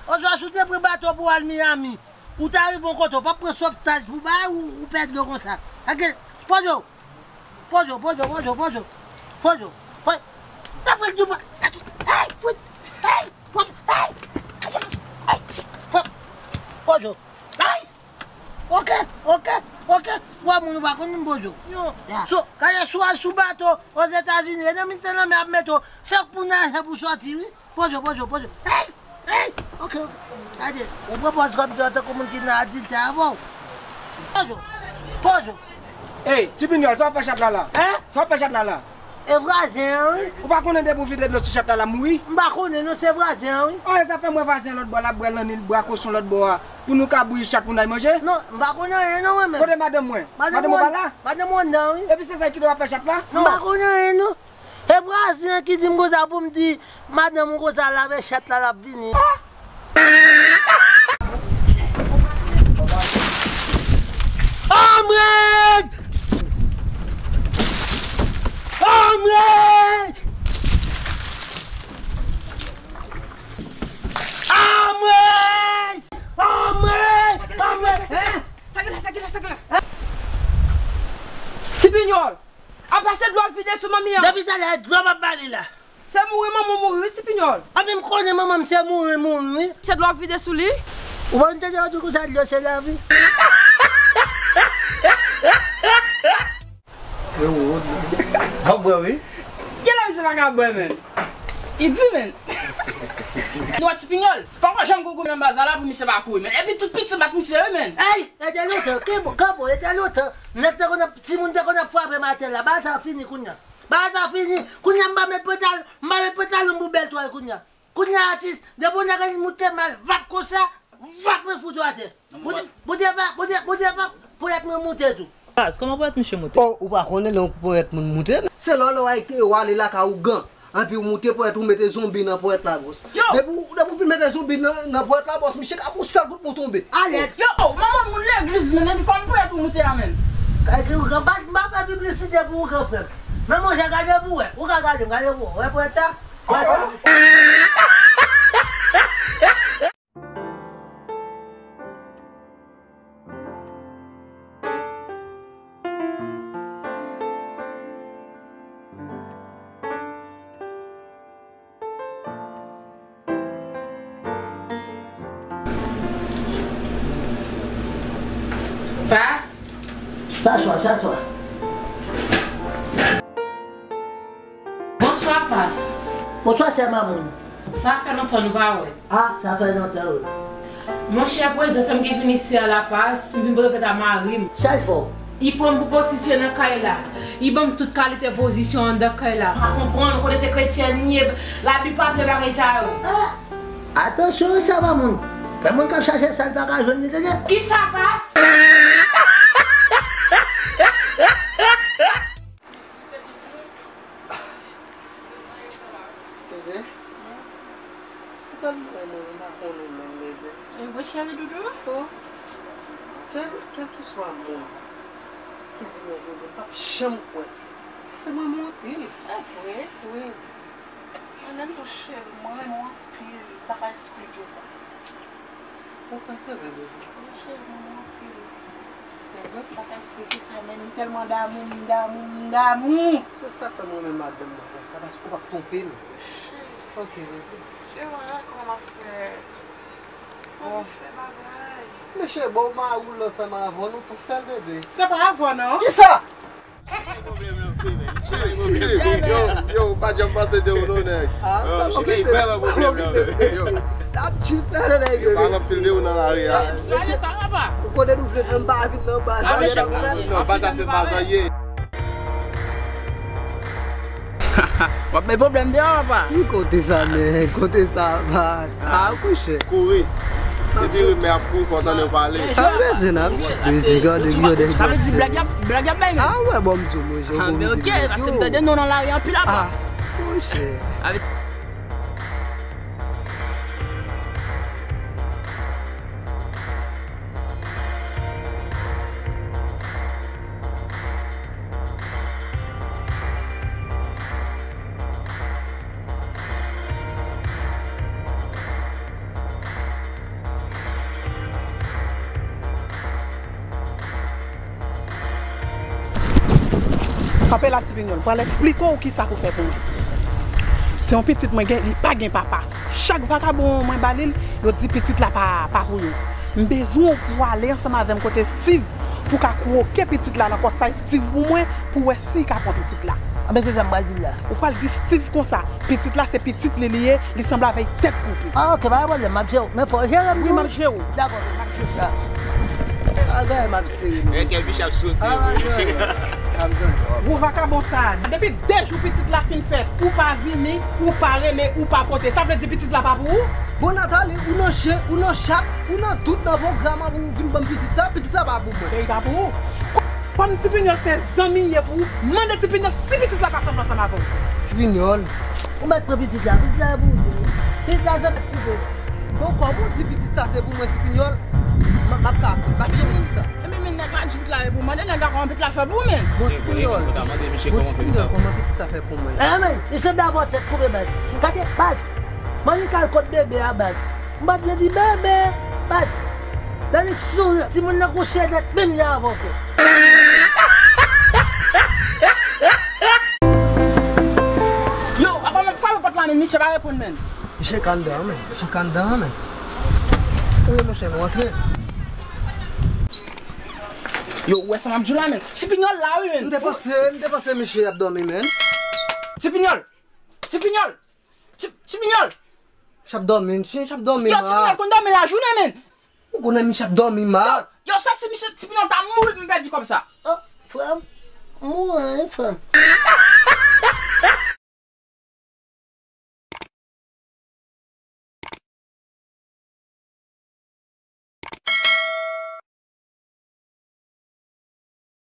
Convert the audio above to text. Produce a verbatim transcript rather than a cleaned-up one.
Oswa si w te pran bato pou w al Miami, ou ta rive yon kote, ou p ap pran sovtaj pou bay, ou, ou pèdi yo konsa. Gade, poze w. Poze w, poze w, poze w, poze w. Poze w. Poze w. Hey, fout, hey, fout, hey, poze w. Hey! Ok, ok, ok. Wè moun ou pa konn moun poze w. So, gade si w al sou bato Ozetazini, e nan mitan lanmè ap mete w, se pou naje pou sòti, wi. Poze w, poze w, poze w. Hey! Hey! Ok, ok. Gade, ou pran pòz kòmsi an tankou moun ki nan adiltè avè w. Poze w. Poze w. Ey, Ti Pinyòl, sa w ap fè chat la la? Hein? Sa w ap fè chat la la? E vwazen an, wi. Ou pa konnen depi w vide dlo sou chat la, l ap mouri? M pa konnen non, se vwazen an, wi. An, e sa fè m wè vwazen an lòt bò la, ap bwè lanni, l bwè kochon lòt bò a, pou nou ka bouyi chat pou n al manje? Non, m pa konnen anyen non, mwen menm. Kote madanm mwen? Madanm mwen pa la? Madanm mwen nan, wi. Epi se sa ki do ap fè chat la? M pa konnen anyen non. E vwazen an ki di m konsa pou m di madanm ou konsa lave chat la, l ap vini. Anmwey! Anmwey! Anmwey! Anmwey! Anmwey! Hein? Sa ki la, sa ki la, sa ki la? Ti Pinyòl! Apa se dlo ap vide sou manmi an? Depi talè, dlo m ap ba li la. Se mouri manman w mouri, wi, Ti Pinyòl. Anben, m konnen manman m se mouri, mouri, wi. Se dlo ap vide sou li. Ou pa tande yo di konsa, dlo se lavi. Ap bwè, wi. Gen la misye pa ka bwè, menn. Li di, menn. Nou wè Ti Pinyòl, pa wè janm goumen nan baza la pou misye pa kouri, menn. Epi tout piti bat misye, wi, menn. Ey, rete lontan, kanpo, kanpo, rete lontan. Nèg te konn ap, timoun te konn ap frape m atè la. Bagay sa fini kounya. Bagay sa fini. Kounya m pa met pantal-, m pa met pantalon m pou bèl twal kounya. Kounya atis, depi yon nèg annik moute mal, vap konsa, vap mwen fout ou atè. Bondye, Bondye va, Bondye, Bondye va, ponyèt mwen moute tou. Baz, kòman ponyèt misye moute? Oh, ou pa konnen lè yon ponyèt moun moute? Se lè w ay ke w ale lakay ougan. Anpi w moute ponyèt ou mete zonbi nan ponyèt la bòs. Yo! Depi w, depi w fin mete zonbi nan, nan ponyèt la bòs, misye ka pou sèl kout pou tonbe. Alèz! Yo, manman moun legliz, menn, epi kòm ponyèt ou moute a, menn. Kay ki ougan, m pa, m pa fè piblisite pou ougan, frè m. Men monchè, gade pou wè. Ou ka gade m, gade pou wè. Wè ponyèt sa? Wè sa? Pas. Sa swa, sa swa. Bonswa, Pas. Bonswa, sè Mamoun. Sa fè lontan nou pa wè. Ah, sa fè lontan, wi. Monchè, prezans m ki vin isi a la, Pas, m vin pote plent a mari m. Sa l fè w? Li pran m pou pwostitye nan kay la. Li ban m tout kalite pozisyon anndan kay la. M pa konprann, ou konnen se kretyèn m ye, Labib pa vle bagay sa yo. Ah, atansyon, sè Mamoun. Gen moun k ap chache sa l pa ka jwenn li, tande. Kisa, Pas? Bebe, se tèlman renmen w, m pa konnen menm, bebe. E vre, cheri doudou? Oh, se kèlkeswa moun ki di m yon koze, m p ap janm kwè. Paske m renmen w anpil. E vre? Wi. Mwen menm tou, cheri, mwen renmen w anpil. M pa ka eksplike sa. Ou kwè se vre, bebe? Wi, cheri, m renmen w anpil. E vre? M pa ka eksplike sa, men m tèlman damou, m damou, m damou. Se sa k fè m renmen madanm mwen konsa, paske ou p ap twonpe l. Cheri. Ok, bebe. Cheri, mwen wè kòman m ap fè. Mwen ap fè bagay. Mesye, bon, mari w la ansanm avè w, nou tou fè l, bebe. Se pa avè w, non. Kisa? Yo, yo, pa janm panse de ou non, nèg. Ah, pa okipe, pa okipe mesye. N ap trip la, nèg yo, mesye. Yo, pa anpil de ou nan lari a. Ou konnen nou vle fè m pa vin nan baz la, n ap fè l. Non, baz la se baz la ye. W ap bay pwoblèm deyò, papa. Kote sa, men, kote sa, man. Ah, kouche. Kouri. Depi rimè ap kouri, fò w tande yo pale. Ah, bezwen ap di, bezwen gade, gade. Sa vle di blag y ap, blag y ap bay, men. Ah, wè, bon, m di w, mwen, jan w konn vin. Ah, men ok, paske m tande non nan lari anpil apa. Ah, kouche. Kanpe la, Ti Pinyòl, m pral eksplike w kisa pou fè pou mwen. Se yon pitit mwen gen, li pa gen papa. Chak vakabon mwen ba li l, yo di pitit la pa, pa pou yo. M bezwen w pou w ale ansanm avè m kote Steve, pou w ka kwoke pitit la nan kòsay Steve pou mwen, pou w wè si l ka pran pitit la. Anben, se sa m pral di l la. Ou pral di Steve konsa, pitit la se pitit li li ye, li sanble avèk tèt koupe. Ah, ok, pa gen pwoblèm, m ap jere w. Men fò w jere m tou. Wi, m ap jere w. Dakò, m ap jere w. Bagay m ap sere nou. Kè Mich ap sote, wi. Gwo vakabon sa a, depi de jou pitit la fin fèt, ou pa vini, ou pa rele, ou pa pote. Sa vle di pitit la pa pou ou? Bon, Nathalie, ou nan chen, ou nan chat, ou nan tout nan pwogram an pou w vin ban m pitit sa, pitit sa pa pou mwen. Men li pa pou ou. Kòm Ti Pinyòl se zanmi l ye pou ou, mande Ti Pinyòl si pitit la ka sanble ansanm avè w. Ti Pinyòl, ou mèt pran pitit la, pitit la pou ou. Pitit la se tèt koupe. Bon, kòm ou di pitit sa se pou mwen, Ti Pinyòl, m, m ap ka pran l. Paske ou di sa. Enben, men nèg la di pitit la se pou mwen, nèg la kòman pitit la fè pou ou, men? Bon, Ti Pinyòl. Bon, Ti Pinyòl, kòman pitit sa fè pou mwen? Eh, men, li se dabò tèt koupe, baz. Gade, baz. Manmi k al kot bebe a, baz. M pa t vle di bebe, baz. Danik souri, timoun nan kouche nèt, menm jan avè w. Yo, apa m ap frape pòt la, men misye pa reponn, men. Misye ka anndan an, men. Misye ka anndan an, men. Wi, monchè, nou antre. Yo, ou wè sa m ap di w la, men. Ti Pinyòl la, wi, men. M te panse, m te panse misye ap dòmi, men. Ti Pinyòl! Ti Pinyòl! Ti, Ti Pinyòl! Misye ap dòmi, misye ap dòmi, ma. Yo, Ti Pinyòl konn dòmi lajounen, men. Ou konnen misye ap dòmi, ma. Yo, yo, sa si misye Ti Pinyòl ta mouri pou m pèdi kòb sa. Oh, frè m, mouri, frè m.